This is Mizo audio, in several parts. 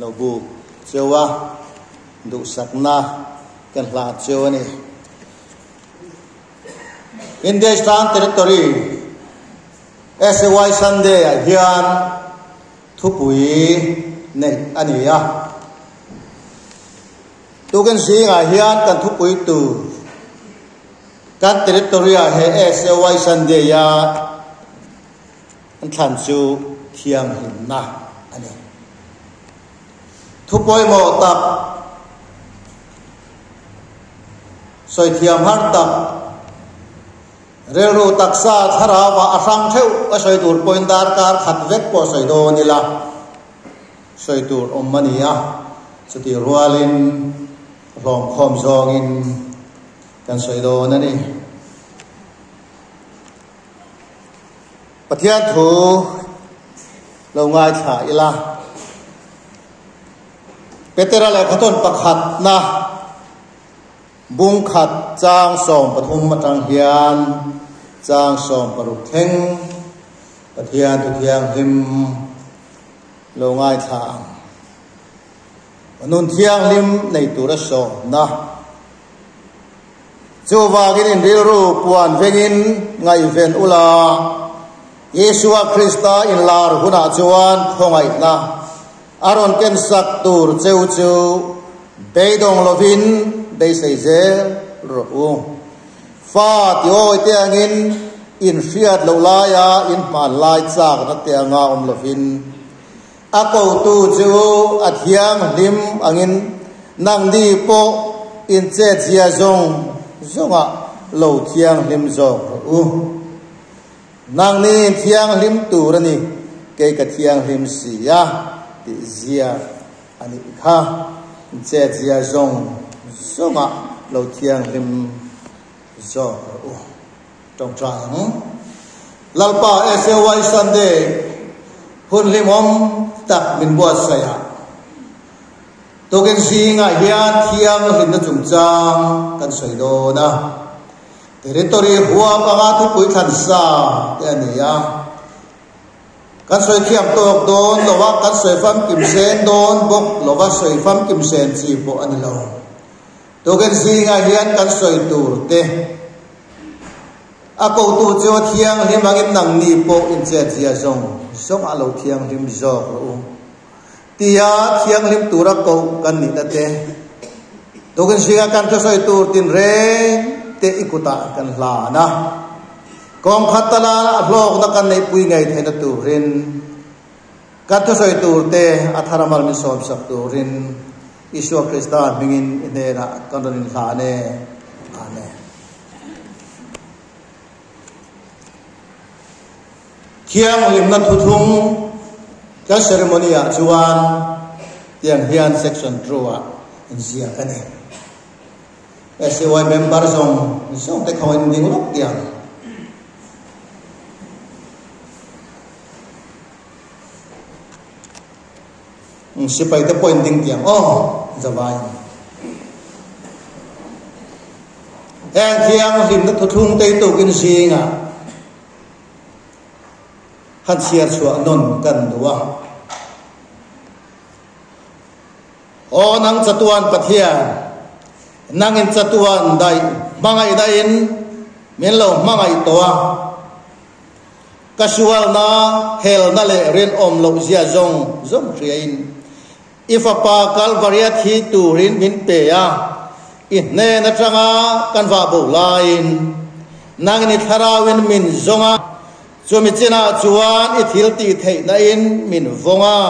Lo buk cheu a, duhsakna kan hlah cheu a ni. India Eastern Territory SAY Sunday ah hian thupui neih a ni a. Tukin zingah hian kan thupui tur kan territory ah he SAY Sunday a An thlan chu thianghlimna a ni. Thu pawimawh tak, sawi thiam har tak, rilru taksa thlarauah a hrang theuh a sawi tur pawhin darkar khat vek pawh sawi dawn ila sawi tur awm a ni a, chutih rualin hlawmkhawm zawngin kan sawi dawn a ni. Pathian thu lo ngaithla ila. Petera lehkhathawn pakhatna bung khat chang 13 atang hian chang 16 thleng Pathian thu thianghlim lo ngaithla ang. Nun thianghlim nei tura sawmna. Chuvangin in rilru puan vengin ngaihven ula, Isua Krista inlar hunah chuan khawngaihna a rawn kensak tur cheu chu beidawng lovin beisei zel rawh u. Fa tiawi te angin in hriat loh laia in hman lai chakna te anga awm lovin A kotu chu a thianghlim angin nangni pawh in chetzia zawng zawngah lo thianghlim zawk rawh u. Nangni in thianghlim tur a ni, kei ka thianghlim si a, tih zia a nih kha. In chetzia zawng zawngah lo thianghlim zawk rawh u. Tawngtai ang. Lalpa SAY Sunday hun hlimawm tak min buatsaih a, tukin zingah hian thianghlimna chungchang kan sawi dawn a. Territory huam anga thupui thlan sa te a ni a. Kan sawi thiam tawk dawn lo a, kan sawi famkim sen dawn bawk lo va, sawi famkim sen chi pawh a ni lo. Tukin zingah hian kan sawi tur te a kotu chu a thianghlim angin nangni pawh in chetzia zawng zawng a lo thianghlim zawk rawh u tia thianghlim tura koh kan nihna te tukin zingah kan thusawi tur tinreng te i kutah kan hlan a, kawng khat tala a hlawkna kan neihpui ngei theihna turin kan thusawi tur te a thar amal min sawmsak turin Isua Krista hmingin i hnenah kan rawn inhlan e. Amen. Thianghlimna thuthung kan ceremony ah chuan tiang hian section 2 ah inziak a ni. SAY member zawng zawng te khawngin ding lawk tiang. Sipai te pawhin ding tiang aw zavai. Heng thianghlimna thuthlung tei tukin zingah han chhiar chhuah nawn kan duh a. Aw nang chatuan Pathian, nangin chatuan daih hmangaih daihin min lo hmangaih tawh a. Ka sualna, helna leh rinawm loh zia zawng zawng hriain i Fapa Kalvaria thi turin min pe a, i hnen atanga kan vah bo laiin nangin i thlarauin min zawng a, chumi chinah chuan i thil tih theihna in min vawng a,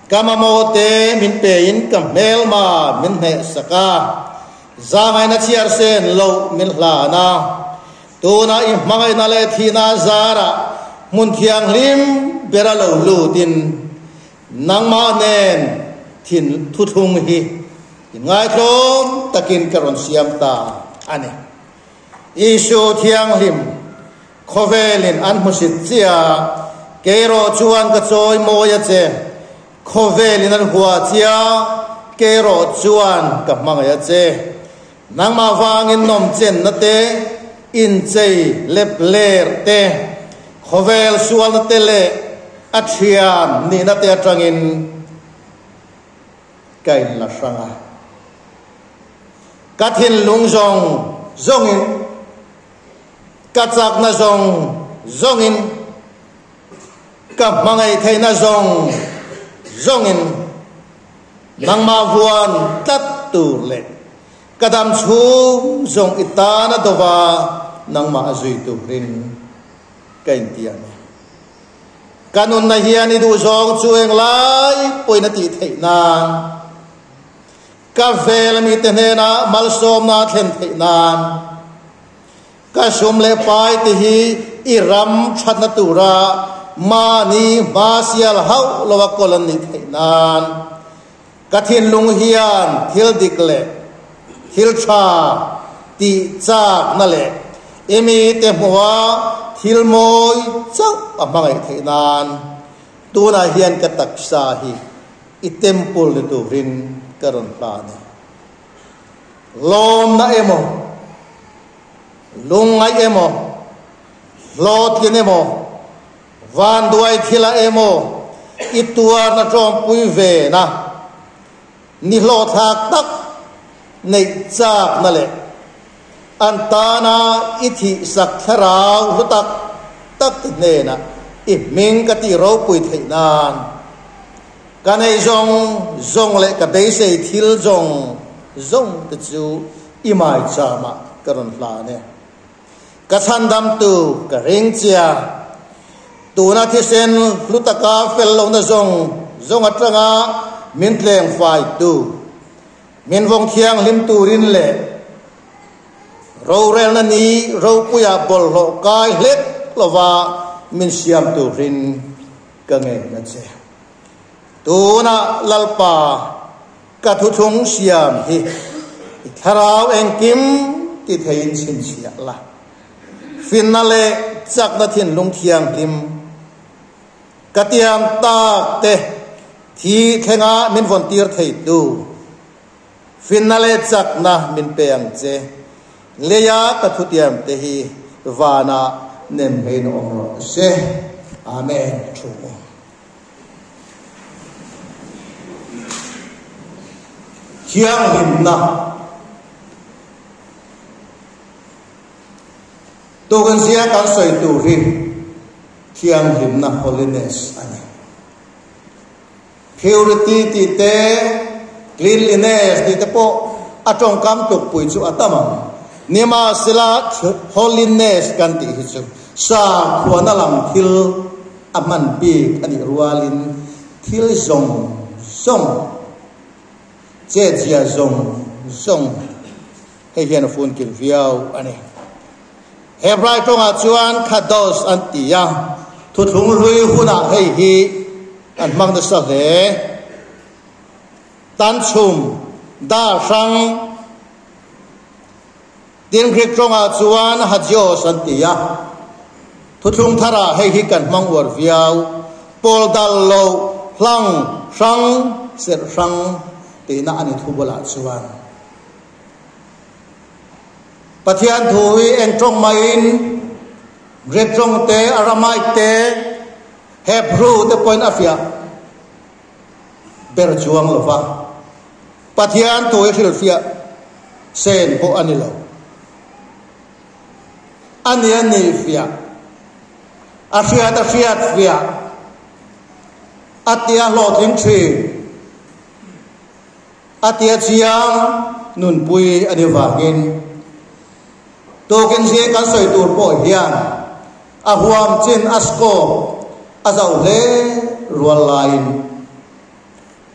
ka mamawh te min pein ka hmelma min hnehsak a, zangaina chhiar sen loh min hlan a. Tuna i hmangaihna leh thihna zarah hmun thianghlim bera lo lutin nangmah nen thin thuthlung hi i ngaitlawm takin ka rawn siam ta a ni. Isu thianghlim khawvelin an hmusit chia, kei erawh chuan ka chawi mawi a che. Khawvelin an hua chia, kei erawh chuan ka hmangaih a che. Nangmah vangin nawmchenna te, inchei lep ler te, khawvel sualna te leh a thian nihna te atangin Ka inla hrang a. Ka thinlung zawng zawngin, ka chakna zawng zawngin, ka hmangaih theihna zawng zawngin nangmah vuan tlat tur leh ka dam chhung zawng i tana dova nangmah a zui turin ka intiam a. Ka nunna hian i duhzawng chu englai pawhin a tih theih nan, ka vel mite hnenah malsawmna a thlen theih nan, ka sum leh pai te hi i ram thatna tura mahni hma sial hauh loa kawl an nih theih nan, ka thinlung hian thil dik leh thil tha tih chakna leh i mite hmuha thil mawi chauh a hmangaih theih nan tunah hian ka taksa hi i temple ni turin ka rawn hlan a. Lawmna emaw, lungngaih emaw, hlawhtlin emaw, Vanduai thilah emaw i tuarna tawngpui vena ni hlawhthlak tak neih chakna leh an tana i thihsak thlarau hlu tak tak te hnenah i hming ka tih ropui theih nan ka nei zawng zawng leh ka beisei thil zawng zawng te chu i maichamah ka rawn hlan e. Ka chhandamtu ka ring chia. Tuna thisen hlu taka fel lohna zawng zawng atanga min tleng faitu, min vawng thianghlim turin leh rorelna ni ropuia bawlhhlawh kai hlek lova min siam turin ka ngen a che. Tuna Lalpa Ka thuthlung siam hi i thlarau engkim ti theiin chhinchhiah la. Finna leh chakna thinlung thianghlim ka tiam tak te thi thlenga min vawn tir theitu finna leh chakna min pe ang che. Leia ka thutiam te hi vanah nem ngeiin awm rawh se. Amen. Thu. Thianghlimna Tukin zia kan sawi tur hi thianghlimna, holiness, a ni. Purity tih te, cleanliness tih te pawh a tawngkam tukpui chu a tam ang. Nimahsela holiness kan tih hi chu sakhuana lam thil A hman bik a nih rualin thil zawng zawng, chetzia zawng zawng hei hian a fun kil viau a ni. Hebrai tawngah chuan kadosh an ti a, thuthlung hlui hunah hei hi an hmang nasa hle. Tanchhum, dar hrang, Tin, Greek tawngah chuan hagios an ti a, thuthlung tharah hei hi kan hmang uar viau, pawl dal lo, hlang, hrang, serh hrang tihna a ni thu bulah chuan. Pathian thu hi eng tawng mahin Greek tawng te, Aramaic te, Hebrew te pawhin a fiah ber chuang lo va. Pathian thu hi hrilhfiah sen pawh a ni lo. A ni a nih fiah, a hriat a hriat fiah, a tia hlawhtling thin, a tia chiang nunpui a ni vangin tukin zing kan sawi tur pawh hian a huam chin a scope a zauh hle rual laiin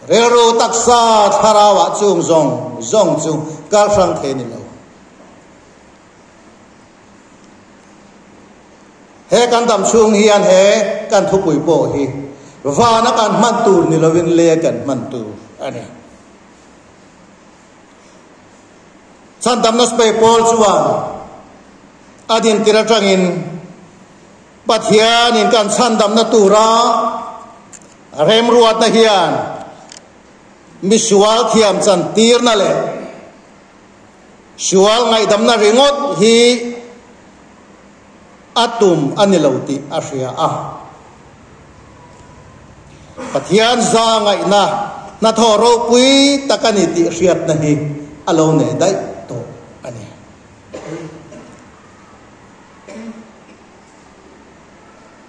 Rilru taksa thlarauah chung zawng zawng chu kal hrang thei ni lo. He kan dam chhung hian he kan thupui pawh hi vana kan hman tur ni lovin lei kan hman tur a ni. Chhandamna Sipai Pawl chuan a dintir atangin Pathianin kan chhandamna tura remruatna hian misual thiam chantirna leh sual ngaihdamna ringawt hi a tum a ni lo tih a hria a. Pathian za ngaihna hnathawh ropui tak a ni tih hriatna hi a lo nei daih tawh a ni.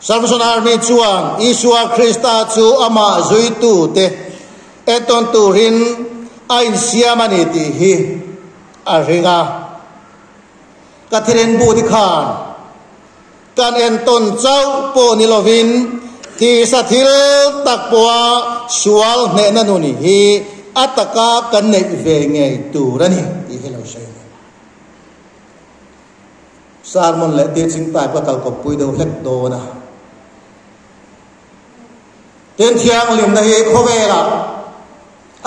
Salvation Army chuan Isua Krista chu amah zuitute entawn turin a insiam a ni tih hi a ring a. Ka thilin bu te khan kan entawn chauh pawh ni lovin tisa thil tak pawha sual hnehna nun hi a taka kan neih ve ngei tur a ni tih hi lo sawi a ni. Sermon leh teaching type ka kal kawppui deuh hlek dawn a. Tin thianghlimna hi khawvelah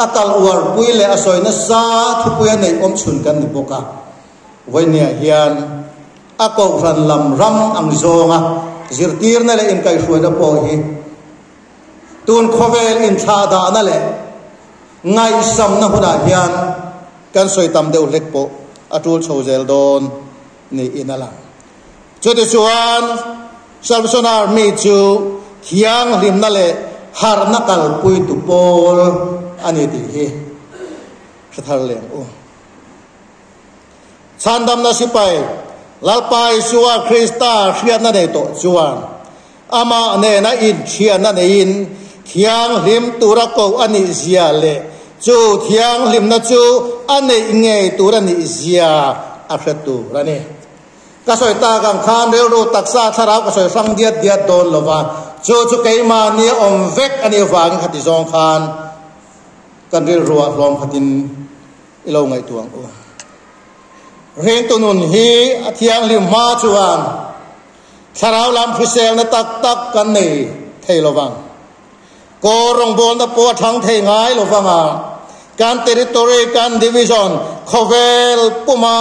a kal uarpui leh a sawi nasa thupui a neih awm chhun kan ni bawk a. Vawinia hian a kohhran lam ram ang zawnga zirtirna leh inkaihhruaina pawh hi tun khawvel inthlahdahna leh ngaihsamna hunah hian kan sawi tam deuh hlek pawh a tul chho zel dawn niin a lang. Chutichuan, Salvation Army chu thianghlimna leh harhna kalpuitu pawl a ni tih hi hre thar leh ang u. Chhandamna sipai Lalpa Isua Krista hriatna nei tawh chuan amah nena inthianna neiin thianghlim tura koh a nih zia leh chu thianghlimna chu a neih ngei tur a nih zia a hre tur a ni. Ka sawi tak ang khan rilru taksa thlarau ka sawi hrang diat diat dawn lo va, chu chu keimahni a awm vek a nih avangin khati zawng khan kan rilruah hlawm khatin i lo ngaihtuah ang u. Ringtu nun hi a thianghlim hma chuan thlarau lam hriselna tak tak kan nei thei lo vang. Kaw rawngbawlna pawh a thang thei ngai lo vang a, kan territory, kan division, khawvel puma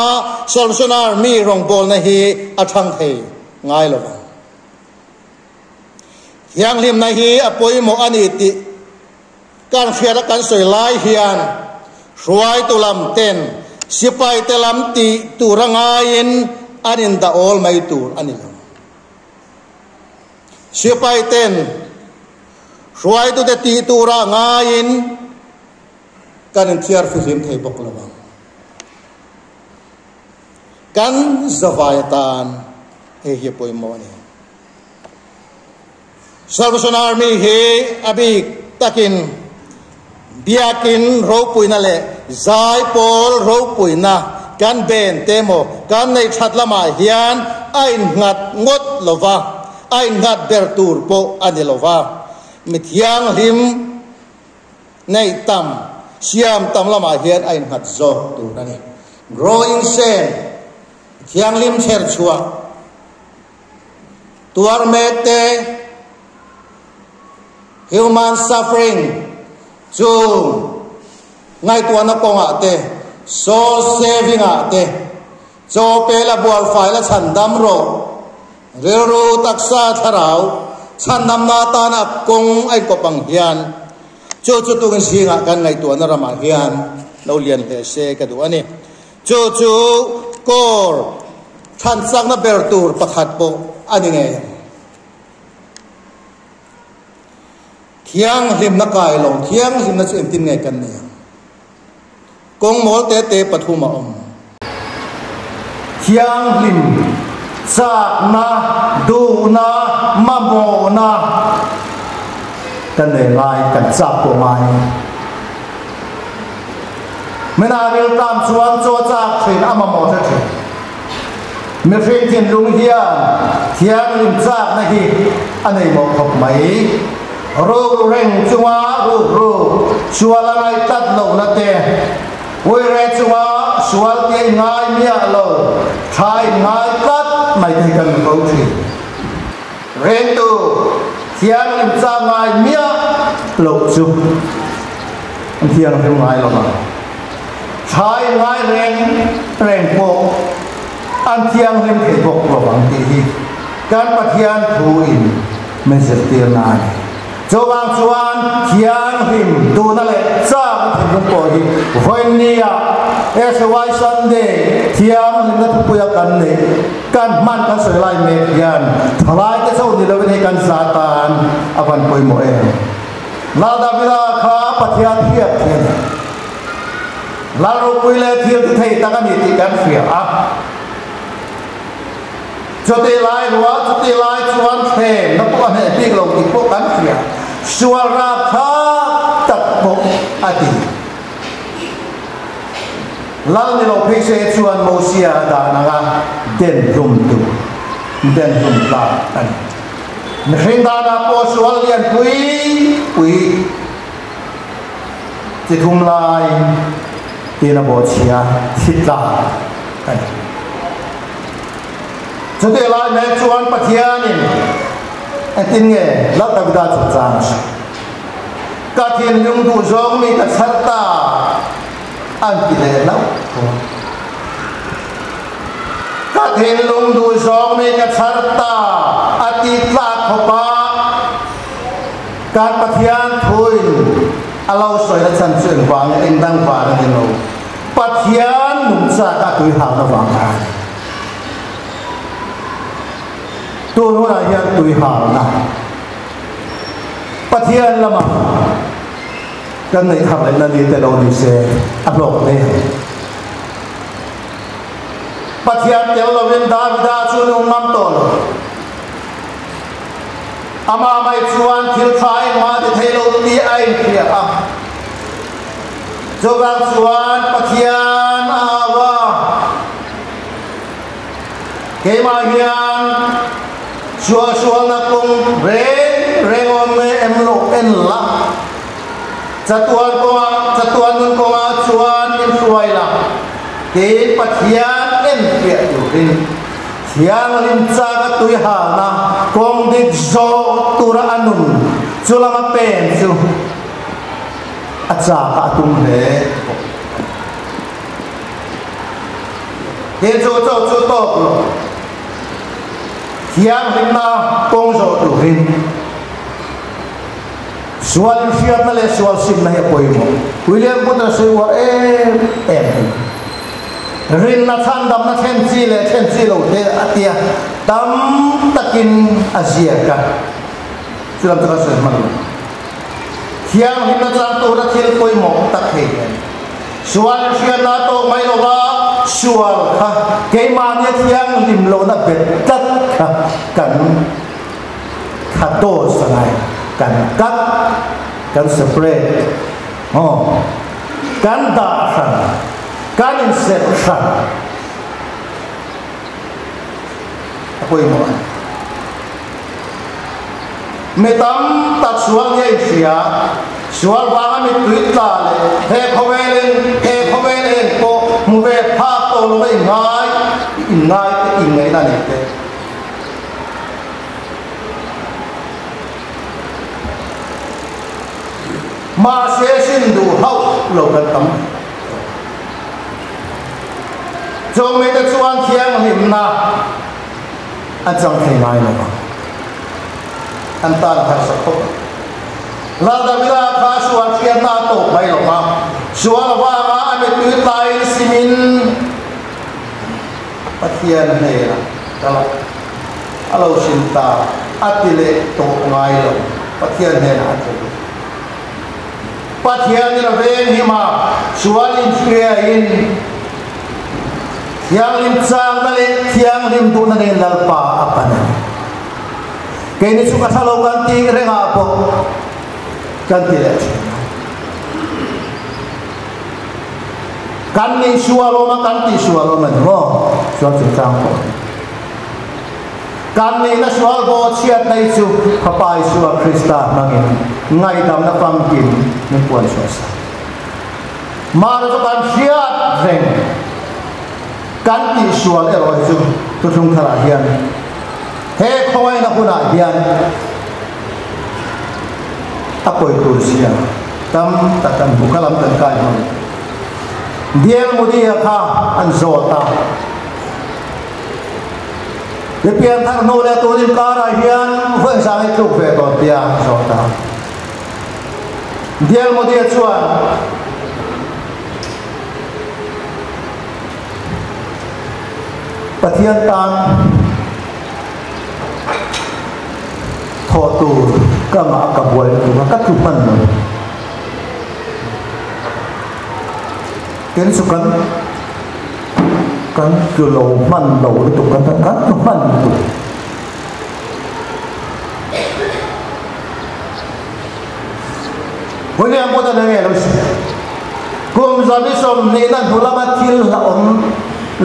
Salvation Army rawngbawlna hi a thang thei ngai lo vang. Thianghlimna hi a pawimawh a ni tih kan hriat a kan sawi lai hian hruaitu lam ten sipaite lam tih tur a ngaiin an indah awl mai tur a ni lo. Sipai ten hruaitute tih tura ngaiin kan inthiar fihlim thei bawk lo ang. Kan zavai atan hei hi a pawimawh a ni. Salvation Army hi a bik takin Biakin ropuina leh zaipawl ropuina kan ben te maw kan neih that lamah hian a innghat ngawt lo va, a innghat ber tur pawh a ni lo va. Mi thianghlim neih tam, siam tam lamah hian a innghat zawk tur a ni. Growing sen, thianghlim chher chhuah, tuar mek te, Human suffering chu ngaihtuahna kawngah te, soul saving ah te, chaw pe la bualfai la chhandam rawh, rilru taksa thlarau chhandamna atana kawng a inkawp ang hian chu chu tukin zingah kan ngaihtuahna ramah hian lo lian hle se ka duh a ni. Chu chu kawr chhanchakna ber tur pakhat pawh a ni ngei ang. Thianghlimna kai lo, thianghlimna chu engtin nge kan nei ang? Kawng mawl te te pathum a awm. Thianghlim, chakna, duhna, mamawhna kan nei ngai, kan chak pawh ngai. Mina riltam chuan chaw chak thin a mamawh hre thin. Mihring thinlung hian thianghlim chakna hi a nei mawh khawp mai. Ruk reng chunga rukru sual a ngaih tlat lohna te, uire chunga sual tia i ngai miah lo, tha in ngai tlat mai te hi kan hmu fo thin. Rengtu thianghlim chak ngai miah loh chu an thianghlim ngai lo vang. Thlai ngai reng reng pawh an thianghlim thei bawk lo ang tih hi kan Pathian thu in min zirtirna a ni. Chuvang chuan thianghlim duhna leh chakna thinlung pawh hi vawiinnia SY Sunday thianghlimna thupuia kan neih kan hman kan sawi lai mek hian thalaite chauh ni lovin hei kan za tan a van pawimawh em. Lal Davida kha Pathian hriat hi a ni. Lal ropui leh thil ti thei tak a ni tih kan hria a. Chutih lai ruah, chutih lai chuan thlemna pawh a hneh bik lo tih pawh kan hria. Sual rapthlak tak pawh a ti. Lal ni lo phei se chuan Mosia dan anga den hlum tur, den hlum tlak a ni. Mihring danah pawh sual lian pui pui chi thum lai tiin a bawhchhia thi tlak a ni. Chutih lai mek chuan Pathianin engtin nge Lal Davida chungchang a hrilh? Ka thinlung duh zawng mi ka chhar ta an ti leh hlauh thung. Ka thinlung duh zawng mi ka chhar ta a ti tlak khawp a, kan Pathian thuin a lo sawi na chhan chu engvang nge engdang vang a ni lo, Pathian nungchak a tui halna vang kha a ni. Tun hunah hian tui halna Pathian lamah kan neih thar lehna ni te lo ni se a hlawk hle ang. Pathian tel lovin Davida chu nung ngam tawh lo. Amah mai chuan thil tha engmah ti thei lo tih a inhria a. Chuvang chuan Pathian a au a, Keimah hian sualsualna kawng reng reng awm nge em lo en la, chatuan kawngah, chatuan nun kawngah chuan min hruai la, tiin Pathian enfiah turin Thianghlim chaka tui halna kawng dik zawh tura a nun chu lama pen chu a chak a tum hle bawk. Tin chu chaw chu tawk lo. Thianghlimna kawng zawh turin sual inhriatna leh sual simna hi a pawimawh. William Booth a sawi uar em em hi. Rinna chhandamna thlen chi leh thlen chi lo te a tia tam takin a ziak a. Chu lam chu ka sawi hman lo. Thianghlimna chang tura thil pawimawh tak hei hi a ni. Sual hriatna tawk mai lova sual kha keimahnia thianghlim lohna bet tlat kha kan kha dose a ngai, kan cut, kan separate, aw, kan dah hran, kan inserh hran a pawimawh a ni. Mi tam tak sual nia inhria, sual vanga mittui tla leh he khawvelin he khawvel eng pawh hmu ve phak tawh lova inngai inngai te inngaihna a nei te. Mahse sin duh hauh lo kan tam tawh. Chung mite chuan thianghlimna a chang thei ngai lo vang. An tan a harsa khawp ang. Lal Davida kha sual hriatna a tawp mai lo va, sual vanga a mittui tlaiin simin Pathian hnenah kal a, a lo hrim ta, a ti leh tawh ngai lo, Pathian hnenah a tlu lut. Pathianin a venghim a, sual inhriain thianghlim chakna leh thianghlim duhna nen Lalpa a pan a ni. Keini chu ka tha lo kan tih rengah pawh kan ti leh thin a. Kan nih sual awm a, kan tih sual awm a ni maw? Sual chungchang pawh a ni. Kan nihna sual bawhchhiat nei chu Fapa Isua Krista hmangin ngaihdamna famkim min puan chhuah sak. Mahni chu kan hriat reng kan tihsual erawh hi chu thuthlung tharah hian he khawngaihna hunah hian a pawi tur zia tam tak kan hmu. Kha lam kan kai hmang. Diel Mudia kha an zawt a. I pian thar hnu leh tun inkarah hian vawi zang i tluk ve dawn tia a zawt a. Dial Modia chuan Pathian tan thawh tur ka ngah ka buai lutuk a, ka tlu hman lo. Tin chu kan kan tlu lo hman lo lutuk kan kan tlu hman lutuk. William pawh tan enge lo hrilh? Kum 120na hnu lama thil hlauhawm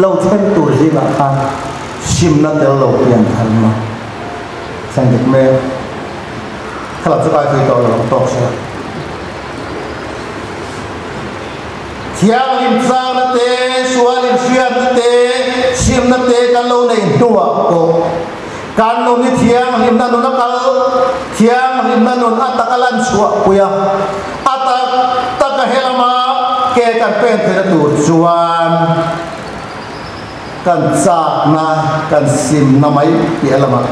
lo thleng tur zingah khan simna tel lo pian tharna thleng dik mek. Thlalak chu kai thui tawh lo ang tawk sia. Thianghlim changna te, sual inhriatna te, simna te kan lo nei hnuah pawh kan nun hi thianghlimna nun a kal, thianghlimna nun a taka lan chhuahpui a, a tak taka he lama ke kan pen theihna tur chuan kan chakna, kan simna mai piah lamah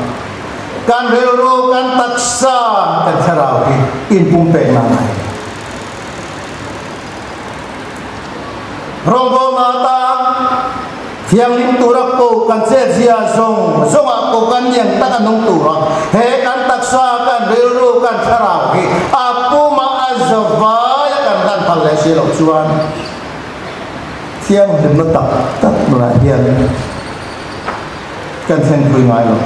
kan rilru, kan taksa, kan thlarau hi inpumpekna a ngai. Rawngbawlna atan thianghlim tura ko kan chetzia zawng zawngah ko kan lian tak a nung tura he kan taksa, kan rilru, kan thlarau hi a puma a zavai a kan hlan phal leh si loh chuan thianghlimna tak tak nunah hian kan thleng pui ngai lo.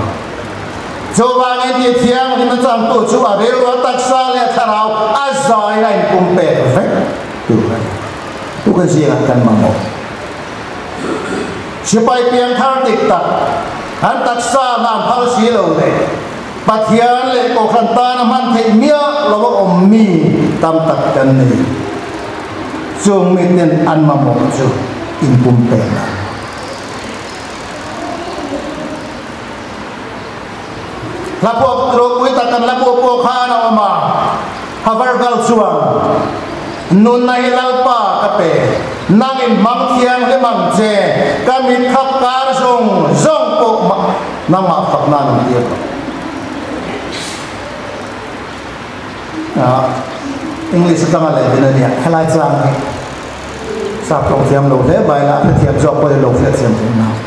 Chuvangin ti thianghlimna changtu chu a rilru, a taksa leh a thlarau a zaiin a inpumpek vek tur a ni. Tu kan zingah kan mamawh. Sipai piangthar dik tak, an taksa hlan phal si lo leh Pathian leh Kohhran tana hman theih miah lo a awm mi tam tak kan nei. Chung miten an mamawh chu inpumpek a ni. Hla pawh ropui tak kan hla pawh pawh khan a awm a, Havergal chuan, Nunna hi Lalpa ka pe, nangin hmang thianghlim ang che, ka mit khap kar zawng zawng pawh nangmah fak nan an tir lo. English atanga leh din a nia, helai chang hi sap tawng thiam lo hle mai la, a hrethiam zawk pawhin lo hriat thiam theih nang.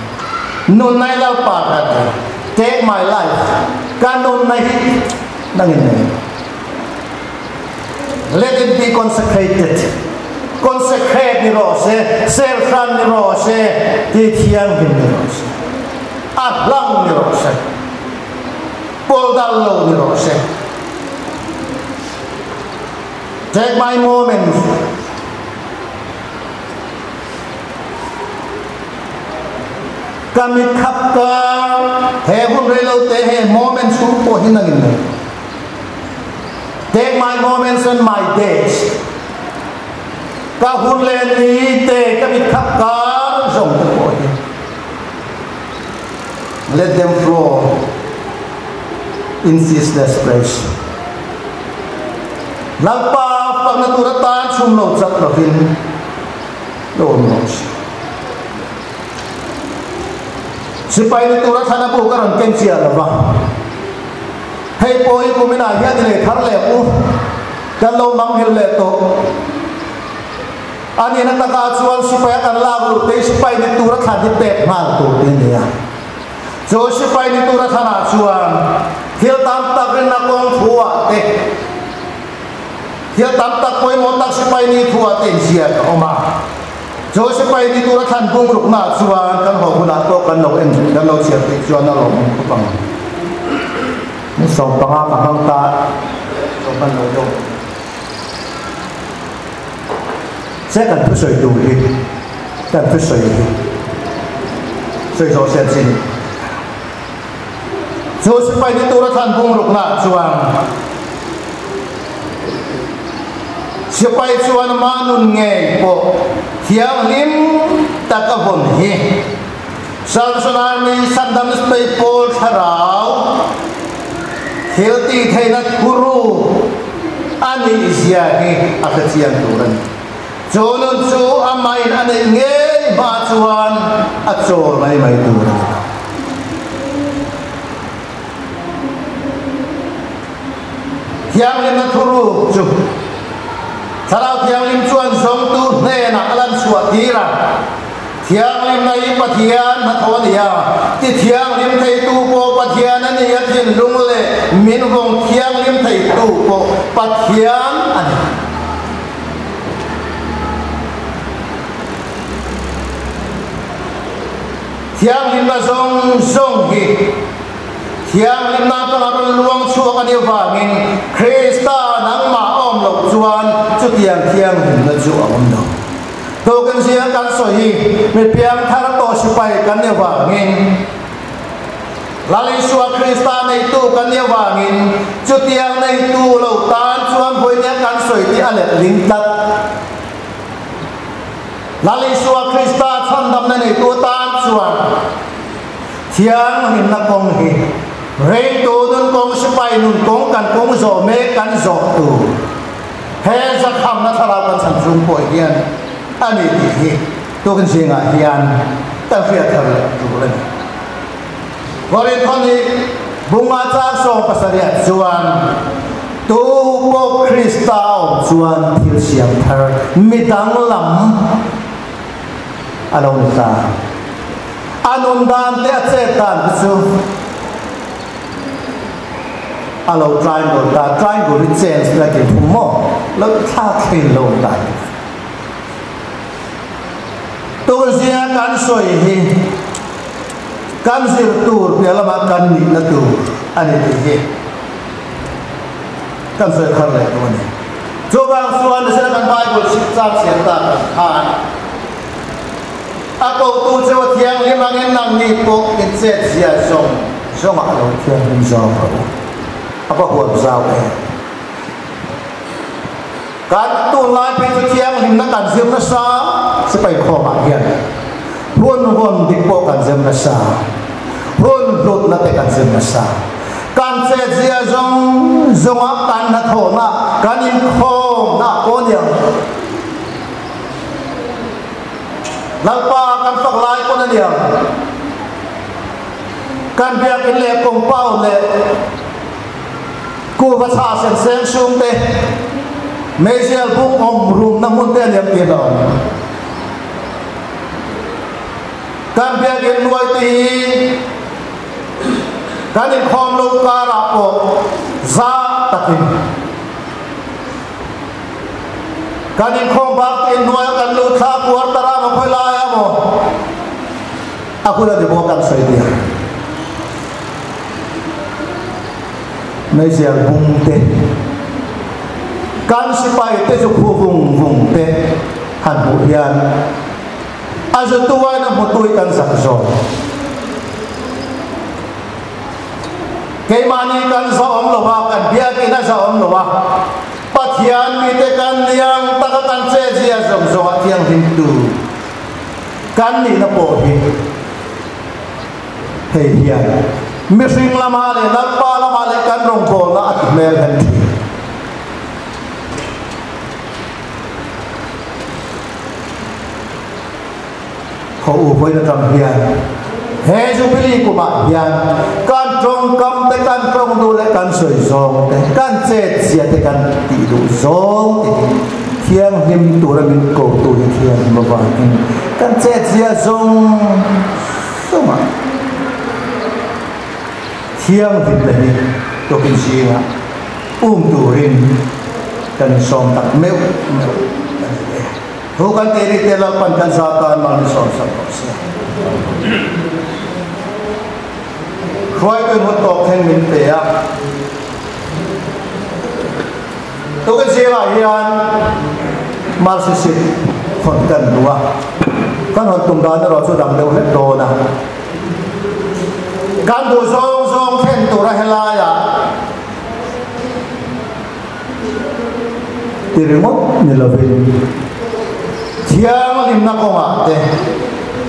Nunna hi Lalpa ka ti, take my life, ka nunna hi nangin nei. Let it be consecrated, consecrate ni rawh se, serhran ni rawh se, ti thianghlim ni rawh se, a hlang ni rawh se. Pawl dal lo ni rawh se. Take my moments. Ka mit khap kar he hun rei lo te he moment chhung pawh hi nangin nei. Take my moments and my days. Ka hun leh ni te ka mit khap kar zawng te pawh hi. Let them flow in ceaseless praise. Lalpa fakna tur atan chhum lo chat lovin lo awm rawh se. Sipai ni tura thlan a buk a rawn ken chiah lo va. Hei pawh hi kuminah hian i lei thar leh u. Kan lo manghilh leh tawh. A nihna takah chuan sipai a kan lak luh te hi sipai ni tura thlan hi pek nghal tur te a ni a. Chu sipai ni tura thlanah chuan thil tam tak rinna kawng thuah te, thil tam tak pawimawh tak sipai ni thuah te inziak a awm a. Chu sipai ni tura thlan bung ruknaah chuan kan haw hunah pawh kan lo en, kan lo chhiar theih chuan a lawmawm khawp ang. Ni 15 ka hmang ta, lo hman lo deuh. Se kan thusawi tur hi kan thusawi hi sawi zawh se chin. Chu sipai ni tura thlan bung ruknaah chuan sipai chuan ama nun ngei pawh thianghlim taka vawn hi Salvation Army Sandam Sipai Pawl thlarau thil tih theihna thuru a nih zia hi a hre chiang tur a ni. Chu nun chu amahin a neih ngei hma chuan a chawl mai mai tur a ni lo. Thianghlimna thuru chu Thlarau Thianghlim chuan zawngtu hnenah a lan chhuah tir a. Thianghlimna hi Pathian hnathawh a ni a, ti thianghlim theitu pawh Pathian a ni a, thinlung leh min vawng thianghlim theitu pawh Pathian a ni. Thianghlimna zawng zawng hi thianghlimna atanga rawn luang chhuak a nih avangin Krista nangmah a awm loh chuan chutiang thianghlimna chu a awm lo. Tukin zia kan sawi hi mi piangthar tawh sipai kan nih avangin Lal Isua Krista neitu kan nih avangin chutiang neitu lo tan chuan vawinia kan sawi tih a letling tlat. Lal Isua Krista chhandamna neitu atan chuan thianghlimna kawng hi ringtu nun kawng, sipai nun kawng kan kawng zawh mek kan zawh tur he zakhamna thlarau kan chhan chung pawh hian a ni tih hi tukin zingah hian kan hriat thar leh tur a ni. Korinthoni bunga chang 70ah chuan tu pawh Krista a awm chuan thil siam thar mi danglam a lo ni ta. A nun dan te a chet dan te chu a lo triangle ta, triangle hi change na ki thum maw, lo thlak thleng lo ta. Tuzia kan sawi hi kan zir tur piah lamah kan nihna tur a ni tih hi kan sawi thar leh duh a ni. Chuvang chuan nasa kan Bible chhip chang chhiar tak ang khan a kotu chu a thianghlim angin nangni pawh in chet zia zawng zawngah a lo thianghlim zawk rawh u. A va huam zau em! Kan tunlai phei chu thianghlimna kan zir nasa sipai khawmah hian hun vawn dik pawh kan zir nasa, hun hlutna te kan zir nasa. Kan chetzia zawng zawngah kan hnathawhna, kan inkhawmna pawh aniang. Lalpa kan fak lai pawn aniang. Kan biakin leh compound leh Kuhva chhah sen seng sung te, meizial bung awm rumna hmun te a liam tir lo. Kan biakinn nuai te hi kan inkhawm lo karah pawh za takin kan inkhawm bak te inhnuaia kan lut thla kuar tara maw khawi lai a maw a hun a ni bawk kan sawi tir. Meizial bung te, kan sipai te chu khu vung vung te han hmuh hian a zutu ain a hmutui kan zak zawk. Keimahni kan zahawm lo a, kan biakin a zahawm lo a, Pathian mite kan niang taka kan chezia zawng zawngah thianghlimtu kan nihna pawh hi Hei hian mihring lamah leh Lalpa lamah leh kan rawngbawlna a ti hmel hem thin. Haw u vawiin atang hian he Jubilee kumah hian kan tawngkam te, kan tawng duh leh kan sawi zawng te, kan chet zia te kan tih duh zawng te hi thianghlim tura min kotu hi thianghlim avangin kan chet zia zawng Chungah thianghlimna hi tukin zingah um turin kan insawm tak meuh meuh a ni e. Thu kan tih ri te Lalpan kan za tan mal min sawm sak rawh se. Hruaituin hun tawk thleng min pe a. Tukin zingah hian Mercy Seat hawn kan duh a, kan hawn tum dan erawh chu dang deuh hlek dawn a. Kan duh zawng zawng thlen tura helaiah ti ringawt ni lovin thianghlimna kawngah te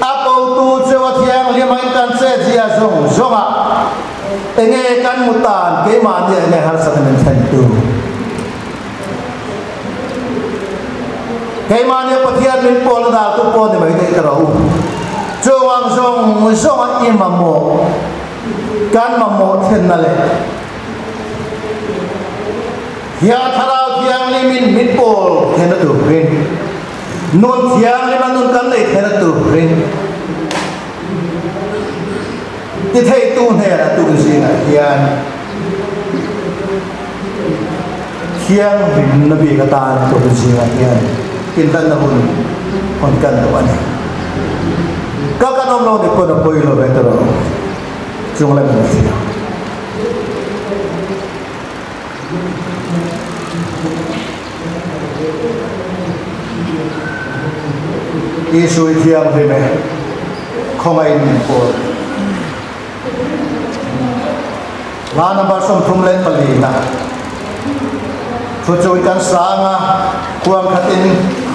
a kotu chu a thianghlim a in kan chetzia zawng zawngah Enge kan mu tan keimahni enge harsatna min thlen tu? Keimahni Pathian min pawlna dal tu pawh ni mai daih ta rawh u. Chung ang zawng zawng a i mamawh kan mamawh thlenna leh hian Thlarau Thianghlimin min pawl thlenna turin nun thianghlima nun kan nei thlenna turin Ti theitu hnenah tuk zingah hian thianghlimna bik atan tuk zingah hian inlanna hun hawn kan duh a ni. Kal kan awm lo ni pawn a pawi lo ve ta lo. Chung lam in a hria. Isui thianghlim e, khawngaihin min pawl. Hla number 34 na Thu chui kan sang a, kuang khatin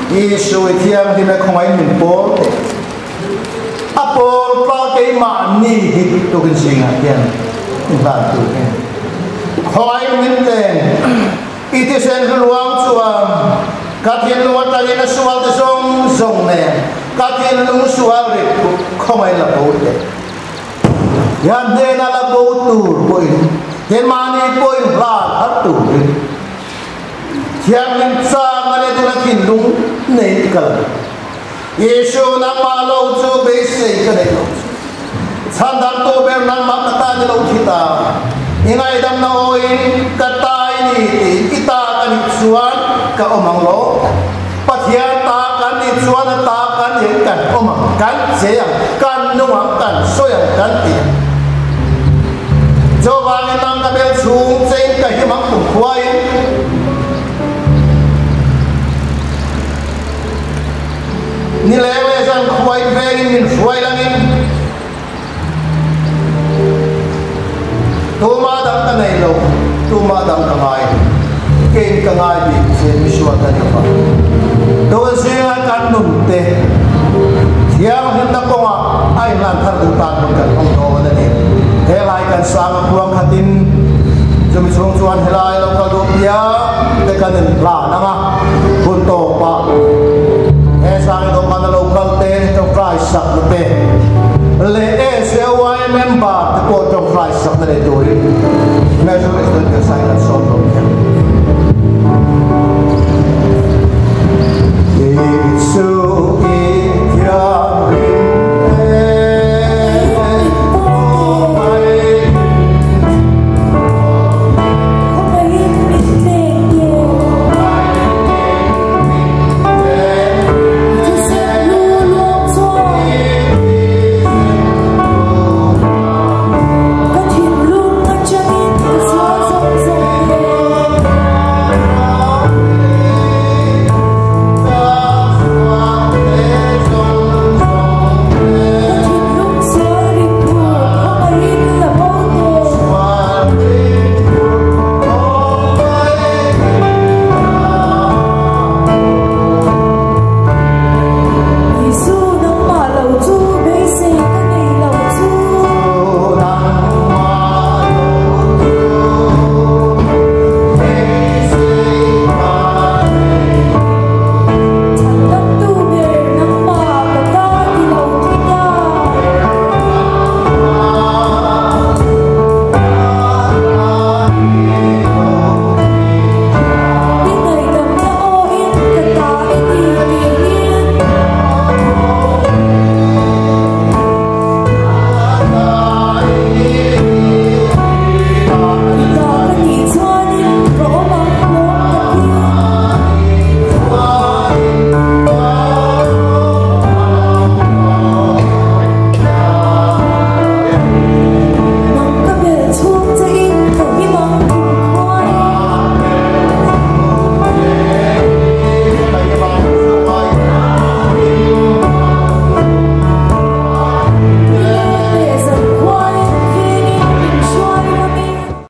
Isui thianghlim e khawngaihin min pawl teh. A pawl pa keimahni hi tukin zingah hian inhlan tur hian khawngaih min ten i thisen hluang chuan ka thinlung atangin a sual te zawng zawng nen ka thinlung sual rit khawngaih la bo teh. Hian hnena la bo tur pawhin keimahni pawhin hlan har turin thianghlim chang a leh tuna thinlung nei ka la. Isu nangmah lo chu beisei ka nei lo chu. Chhandamtu ber nangmah ka ta ni lo thi ta. I ngaihdamna awiin ka ta i ni tih i ta ka nih chuan ka awm ang lo. Pathian ta kan nih chuan a ta kan nih ang kan awm ang, kan che ang, kan nung ang, kan sawi ang, kan ti ang. Chuvangin nang ka bel chhung chein ka him ang kumkhuain. Ni leng leh zan khuai vengin min hruai langin Tumah dang ka nei lo, tumah dang ka ngai lo, keiin ka ngai bik che misual ka ni fa. Tun zinga kan nun te thianghlimna kawngah a inhlan thar duh tan hun kan hmang dawn a ni. Helai kan sang a khuang khatin chumi chhung chuan helai lo kal duh piang te kan inhlan ang a, hun tawpah he sang dawhkan a lo kal te tawngtai sakna te leh SAY member te pawh tawngtai sakna nei turin.